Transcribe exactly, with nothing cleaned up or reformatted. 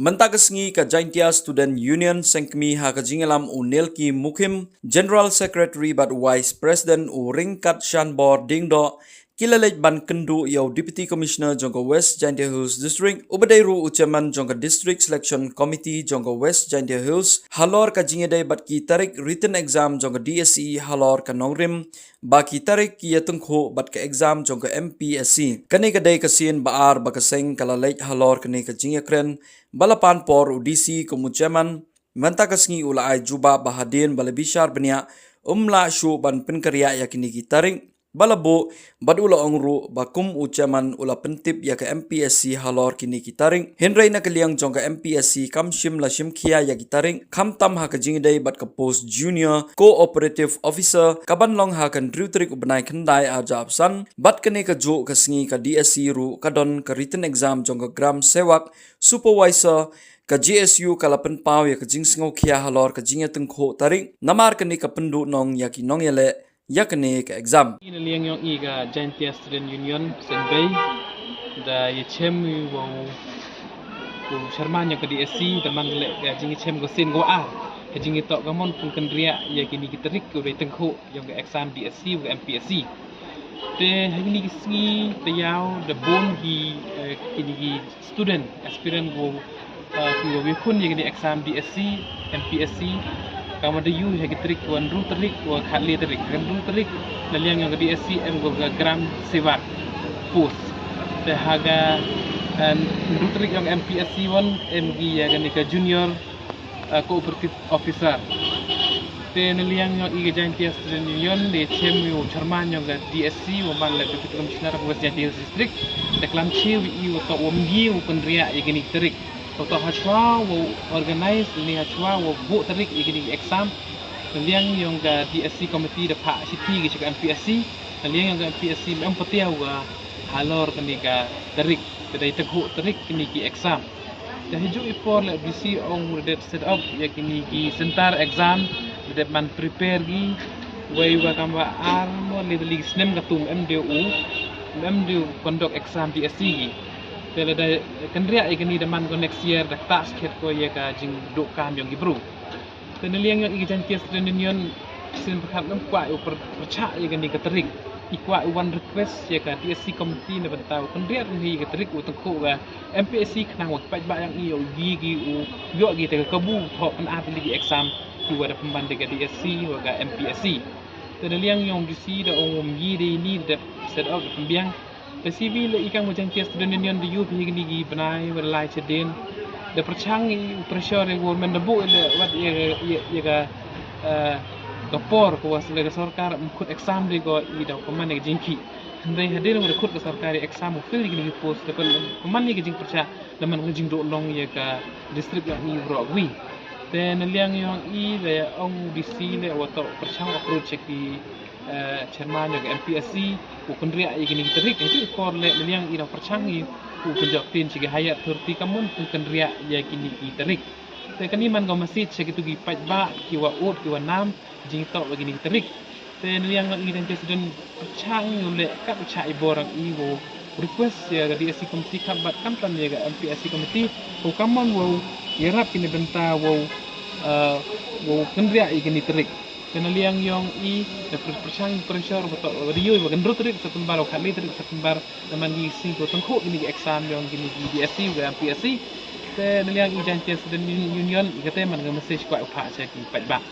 Mynta ka sngi ka Jaintia Student Union sengkmie ha ka jingïalam u Nelki Mukhim, General Secretary bad Vice President u Ryngkat Shanbor Diengdoh, ki la leit ban kynduh ïa u Deputy Commissioner jong ka West Jaintia Hills District, u ba dei ruh u Chairman jong ka District Selection Committee jong ka West Jaintia Hills, halor ka jingïadei bad ki tarik written exam jong ka D S E halor ka nongrim, ba ki tarik ki ïatyngkhuh bad ka exam jong ka M P S C. Kane ka dei ka sien ba ar ba ka seng ka la leit halor kane ka jingïakren ba la pan por u D C kum u Chairman. Mynta ka sngi u la ai jubab ba hadien ba la bishar bniah, um lah shuh ban pynkynriah ïa kine ki tarik ba la buh, bad u la ong ruh ba kum u Chairman u la pyntip ïa ka M P S C halor kine ki tarik. Hynrei na ka liang jong ka M P S C kam shym la shim khia ïa ki tarik, khamtam ha ka jingïadei bad ka post Junior Cooperative Officer, ka ban long ha ka hynriew tarik u bnai khyndai arhajar arphew san, bad kane kajuh ka sngi ka D S E ruh ka don ka written exam jong ka Gram Sevak Supervisor. Ka J S U ka la pynpaw ïa ka jingsngewkhia halor ka jingïatyngkhuh tarik, namar kane ka pynduhnong ïa ki nongïaleh ïa kane ka exam. Na liang yong i ka Jaintia Student Union Senbei, da ïachem ïa u, u Chairman yong ka D S E, da man leh ka jingïachem ka sien ka ar, ka jingïatoh ka mon pynkynriah ïa kine ki tarik ka dei tyngkhuh yong ka exam D S E wa ka M P S C. Te ha kine ki sngi taïew da bun ki, eh, kine ki student aspirant ko, eh, ko wi khun ïa kine exam D S C, M P S C. Ka ma da ïoh ha ki tarik, wan hynriew tarik, wa khatlai tarik. Wan hynriew tarik na liang yong ka D S C em ko ka Gram Sevak post. Te ha ka, eh, hynriew tarik yong M P S C wan em ki ïa kane ka Junior, eh, Cooperative Officer. Te na liang yong i ka Jaintia Student Union da ïachem ïa u Chairman yong ka D S C, u man leh Deputy Commissioner ka West Jaintia Hills District. Te klam chew ïa i u toh u ym ïoh u kynriah ïa kine ki tarik. U toh hashwa u organize ne hashwa u buh tarik ïa kine ki exam. Na liang yong ka D S C committee da phah shithi ki sha ka M P S C. Na liang yong ka M P S C ym em patiaw ka halor kane ka tarik, ka dei tyngkhuh tarik kine ki exam. Te ha juh i por leh D C ong u dep set up ïa kine ki center exam, u dep man prepare ki, wei wa kam wa ar mo le li snem ka tum em de u, em de u conduct exam D S C ki. Te lada kynriah ïa kine da man ko next year da ktah skhet ko ïa ka jingduh kam yong ki bru. Te na liang yong i ka Jaintia Student Union, sien pyrkhat ym kwah u pyr-, pyrshah ïa kane ka tarik. I kwah u wan request ïa ka D S C committee na bynta u kynriah ïa ka tarik u tyngkhuh ka M P S C khnang wa ki paidbah yong i u ïoh ki, u ïoh ki te ka kabu thoh pynap ïa ki exam ki wa da pynban da ka D S C wa ka M P S C. Te na liang yong D C da ong um ïoh de ini da set up da pynbiang. Te C V leh i kang wa Jaintia Student Union da ïoh phi kine ki bnai wa lai chadien. Da pyrshang i pressure ïa government da buh ïa wat ïa, ïa, ïa ka, eh, ka por ko wa sle ka sorkar ym khot exam de ko i da kynmaw ïa ka jingkhih. Hynrei hadien wa da khot ka sorkar ïa exam u fill ïa kine ki post da kynmaw ïa ka jingpyrshah da man ka jingduhnong ïa ka district yong i waroh wi. Te na liang yong i da ong D C leh wa toh pyrshang approach ïa ki, eh, chairman yong ka M P S C, u kynriah ïa kine ki tarik, ha juh i por leh na liang i da pyrshang i u pynjot ktien sha ki higher authority ka mon pynkynriah ïa kine ki tarik. Te kane man ka message sha kitu ki paidbah ki wa ud ki wa nam jingtoh ïa kine ki tarik. Te na liang i Jaintia Student pyrshang i u leh kat u chah i bor yong i wow request ïa ka D S C committee khamtam ïa ka M P S C committee, wow ka mon wow ïarap kine bynta wow, eh, wow kynriah ïa kine tarik. Te na liang yong i da pyr-, pyrshang pressure wa toh wa da ïoh wa ka hynriew tarik September, wa khatlai tarik September, da man ki sngi ko tyngkhuh kine ki exam yong kine ki D S C wa M P S C. Te na liang i Jaintia Student Union i kata man ka message kwah u phah sha ki paidbah.